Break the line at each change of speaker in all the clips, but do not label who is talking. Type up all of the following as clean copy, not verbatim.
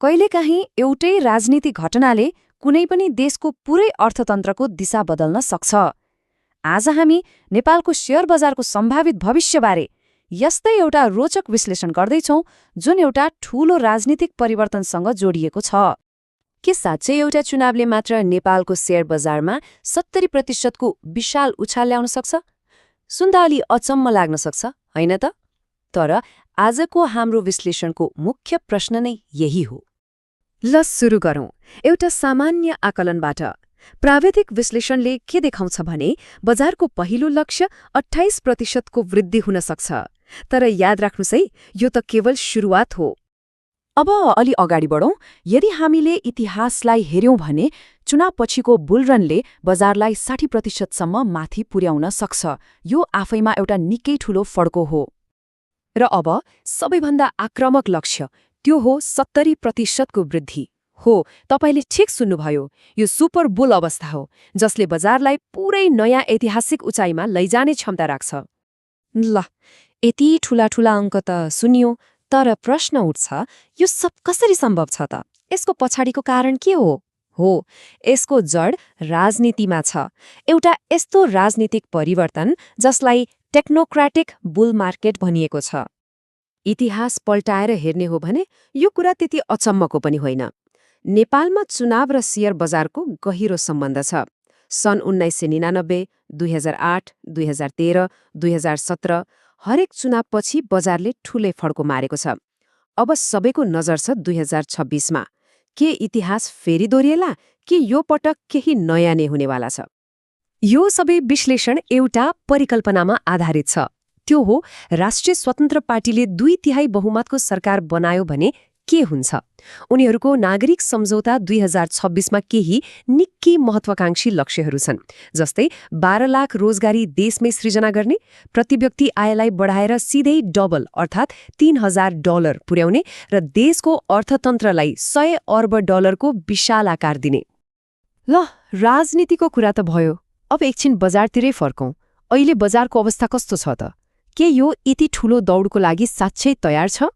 कहिलेकाहीँ एउटै राजनीतिक घटनाले कुनै पनि देशको पुरै अर्थतन्त्रको दिशा बदल्न सक्छ। आज हामी नेपालको शेयर बजारको सम्भावित भविष्यबारे यस्तै एउटा रोचक विश्लेषण गर्दैछौँ जुन एउटा ठूलो राजनीतिक परिवर्तनसँग जोडिएको छ।
के साँच्चै एउटा चुनावले मात्र नेपालको शेयर बजारमा 70%को विशाल उछाल ल्याउन सक्छ? सुन्दा अलि अचम्म लाग्न सक्छ, होइन त? तर आजको हाम्रो विश्लेषणको मुख्य प्रश्न नै यही हो।
ल सुरु गरौँ एउटा सामान्य आकलनबाट। प्राविधिक विश्लेषणले के देखाउँछ भने बजारको पहिलो लक्ष्य 28%को वृद्धि हुन सक्छ। तर याद राख्नुस् है, यो त केवल सुरुवात हो।
अब अलि अगाडि बढौँ। यदि हामीले इतिहासलाई हेर्यौं भने चुनावपछिको बुलरनले बजारलाई 60%सम्म माथि पुर्याउन सक्छ। यो आफैमा एउटा निकै ठूलो फड्को हो। र अब सबैभन्दा आक्रामक लक्ष्य त्यो हो 70%को वृद्धि। हो, तपाईले ठिक सुन्नुभयो, यो सुपर बुल अवस्था हो जसले बजारलाई पुरै नयाँ ऐतिहासिक उचाइमा लैजाने क्षमता राख्छ।
ल, यति ठूला अङ्क त सुनियो, तर प्रश्न उठ्छ, यो सब कसरी सम्भव छ त? यसको पछाडिको कारण के हो?
हो, यसको जड राजनीतिमा छ। एउटा यस्तो राजनीतिक परिवर्तन जसलाई टेक्नोक्रेटिक बुल मार्केट भनिएको छ। इतिहास पल्टाएर हेर्ने हो भने यो कुरा त्यति अचम्मको पनि होइन। नेपालमा चुनाव र शेयर बजारको गहिरो सम्बन्ध छ। सन् 1999, 2008, 2013, 2017 हरेक चुनावपछि बजारले ठूलै फड्को मारेको छ। अब सबैको नजर छ 2026मा। के इतिहास फेरि दोहोरिएला कि यो पटक केही नयाँ नै हुनेवाला छ?
यो सबै विश्लेषण एउटा परिकल्पनामा आधारित छ। त्यो हो, राष्ट्रिय स्वतन्त्र पार्टीले 2/3 बहुमतको सरकार बनायो भने के हुन्छ? उनीहरूको नागरिक सम्झौता 2026मा केही निकै महत्वाकांक्षी लक्ष्यहरू छन्, जस्तै 12 लाख रोजगारी देशमै सृजना गर्ने, प्रतिव्यक्ति आयलाई बढाएर सिधै डबल अर्थात् $3,000 पुर्याउने र देशको अर्थतन्त्रलाई $100 अर्ब को विशाल आकार दिने।
ल, राजनीतिको कुरा त भयो। अब एकछिन बजारतिरै फर्कौं। अहिले बजारको अवस्था कस्तो छ त? के यो यति ठूलो दौडको लागि साँच्चै तयार छ?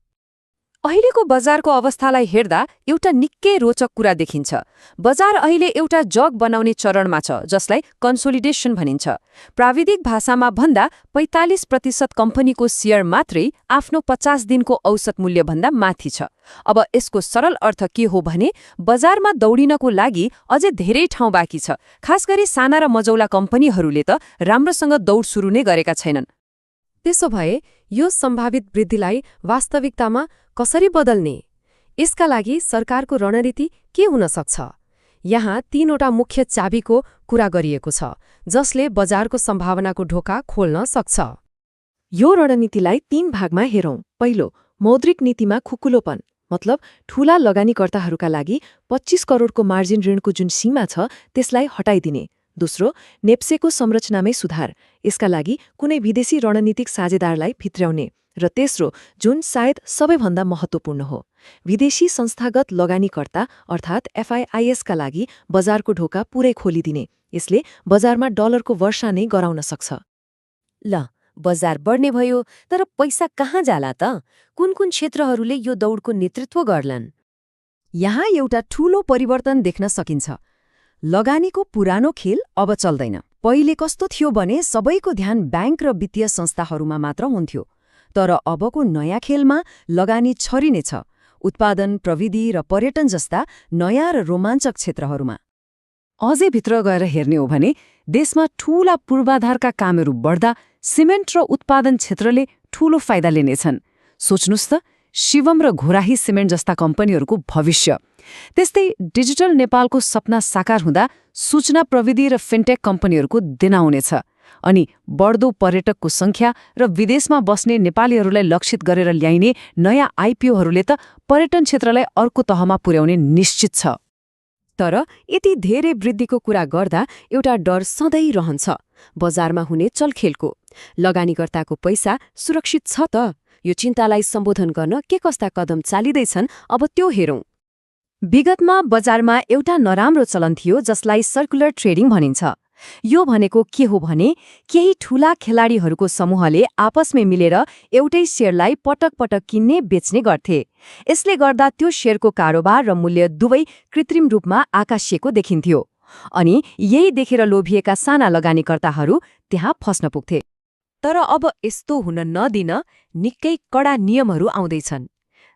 अहिलेको बजारको अवस्थालाई हेर्दा एउटा निकै रोचक कुरा देखिन्छ। बजार अहिले एउटा जग बनाउने चरणमा छ जसलाई कन्सोलिडेसन भनिन्छ। प्राविधिक भाषामा भन्दा 45% कम्पनीको शेयर मात्रै आफ्नो 50 दिनको औसत मूल्यभन्दा माथि छ। अब यसको सरल अर्थ के हो भने बजारमा दौडिनको लागि अझै धेरै ठाउँ बाँकी छ। खास गरी साना र मझौला कम्पनीहरूले त राम्रोसँग दौड सुरु नै गरेका छैनन्।
त्यसो भए यो सम्भावित वृद्धिलाई वास्तविकतामा कसरी बदल्ने? यसका लागि सरकारको रणनीति के हुन सक्छ? यहाँ 3वटा मुख्य चाबीको कुरा गरिएको छ जसले बजारको सम्भावनाको ढोका खोल्न सक्छ।
यो रणनीतिलाई 3 भागमा हेरौं। पहिलो, मौद्रिक नीतिमा खुकुलोपन, मतलब ठूला लगानीकर्ताहरूका लागि 25 करोडको मार्जिन ऋणको जुन सीमा छ त्यसलाई हटाइदिने। दोस्रो, नेप्सेको संरचनामै सुधार, यसका लागि कुनै विदेशी रणनीतिक साझेदारलाई भित्र्याउने। र तेस्रो, जुन सायद सबैभन्दा महत्त्वपूर्ण हो, विदेशी संस्थागत लगानीकर्ता अर्थात् FIISका लागि बजारको ढोका पुरै खोलिदिने। यसले बजारमा डलरको वर्षा नै गराउन सक्छ।
ल, बजार बढ्ने भयो, तर पैसा कहाँ जाला त? कुन क्षेत्रहरूले यो दौडको नेतृत्व गर्लान्?
यहाँ एउटा ठूलो परिवर्तन देख्न सकिन्छ। लगानीको पुरानो खेल अब चल्दैन। पहिले कस्तो थियो भने सबैको ध्यान ब्याङ्क र वित्तीय संस्थाहरूमा मात्र हुन्थ्यो। तर अबको नयाँ खेलमा लगानी छरिनेछ उत्पादन, प्रविधि र पर्यटन जस्ता नयाँ र रोमाञ्चक क्षेत्रहरूमा। अझै भित्र गएर हेर्ने हो भने देशमा ठूला पूर्वाधारका कामहरू बढ्दा सिमेन्ट र उत्पादन क्षेत्रले ठूलो फाइदा लिनेछन्। सोच्नुस् त, शिवम र घोराही सिमेन्ट जस्ता कम्पनीहरूको भविष्य। त्यस्तै डिजिटल नेपालको सपना साकार हुँदा सूचना प्रविधि र फिन्टेक कम्पनीहरूको दिन आउनेछ। अनि बढ्दो पर्यटकको संख्या र विदेशमा बस्ने नेपालीहरूलाई लक्षित गरेर ल्याइने नयाँ IPOहरूले त पर्यटन क्षेत्रलाई अर्को तहमा पुर्याउने निश्चित छ।
तर यति धेरै वृद्धिको कुरा गर्दा एउटा डर सधैँ रहन्छ, बजारमा हुने चलखेलको। लगानीकर्ताको पैसा सुरक्षित छ त? यो चिन्तालाई सम्बोधन गर्न के कस्ता कदम चालिँदैछन्, अब त्यो हेरौं।
विगतमा बजारमा एउटा नराम्रो चलन थियो जसलाई सर्कुलर ट्रेडिङ भनिन्छ। यो भनेको के हो भने केही ठूला खेलाडीहरूको समूहले आपसमै मिलेर एउटै शेयरलाई पटक पटक किन्ने बेच्ने गर्थे। यसले गर्दा त्यो शेयरको कारोबार र मूल्य दुवै कृत्रिम रूपमा आकाशिएको देखिन्थ्यो। अनि यही देखेर लोभिएका साना लगानीकर्ताहरू त्यहाँ फस्न पुग्थे।
तर अब यस्तो हुन नदिन निकै कडा नियमहरू आउँदैछन्।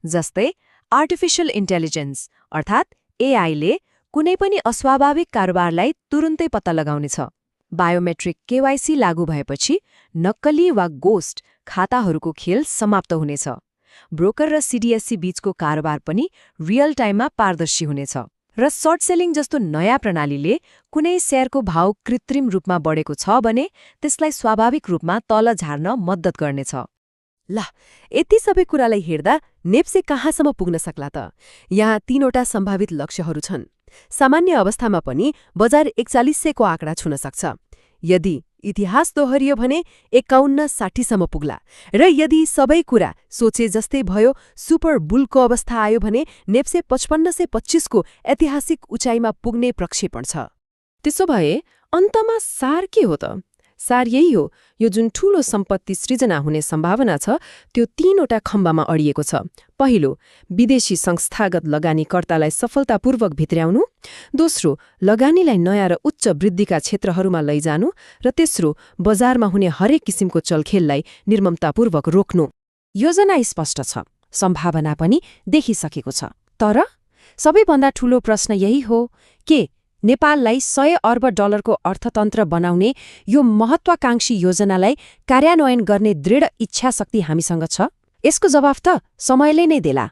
जस्तै आर्टिफिशियल इन्टेलिजेन्स अर्थात् एआईले कुनै पनि अस्वाभाविक कारोबारलाई तुरुन्तै पत्ता लगाउनेछ। बायोमेट्रिक केवाइसी लागू भएपछि नक्कली वा गोस्ट खाताहरूको खेल समाप्त हुनेछ। ब्रोकर र सीडीएससी बीचको कारोबार पनि रियल टाइममा पारदर्शी हुनेछ। र सर्ट सेलिङ जस्तो नयाँ प्रणालीले कुनै शेयरको भाव कृत्रिम रूपमा बढेको छ भने त्यसलाई स्वाभाविक रूपमा तल झार्न मद्दत गर्नेछ।
ल, यति सबै कुरालाई हेर्दा नेप्से कहाँसम्म पुग्न सक्ला त? यहाँ 3वटा सम्भावित लक्ष्यहरू छन्। सामान्य अवस्थामा पनि बजार 4100 को आँकडा छुन सक्छ। यदि इतिहास दोहोरियो भने 51-60 सम्म पुग्ला। र यदि सबै कुरा सोचे जस्तै भयो, सुपर बुलको अवस्था आयो भने नेप्से 5525 को ऐतिहासिक उचाइमा पुग्ने प्रक्षेपण छ। त्यसो भए अन्तमा सार के हो त? सार यही हो, यो जुन ठूलो सम्पत्ति सृजना हुने सम्भावना छ त्यो 3वटा खम्बामा अडिएको छ। पहिलो, विदेशी संस्थागत लगानीकर्तालाई सफलतापूर्वक भित्र्याउनु। दोस्रो, लगानीलाई नयाँ र उच्च वृद्धिका क्षेत्रहरूमा लैजानु। र तेस्रो, बजारमा हुने हरेक किसिमको चलखेललाई निर्ममतापूर्वक रोक्नु।
योजना स्पष्ट छ, सम्भावना पनि देखिसकेको छ। तर सबैभन्दा ठूलो प्रश्न यही हो, के नेपाललाई 100 अर्ब डलरको अर्थतन्त्र बनाउने यो महत्वाकांक्षी योजनालाई कार्यान्वयन गर्ने दृढ इच्छाशक्ति हामीसँग छ? यसको जवाफ त समयले नै देला।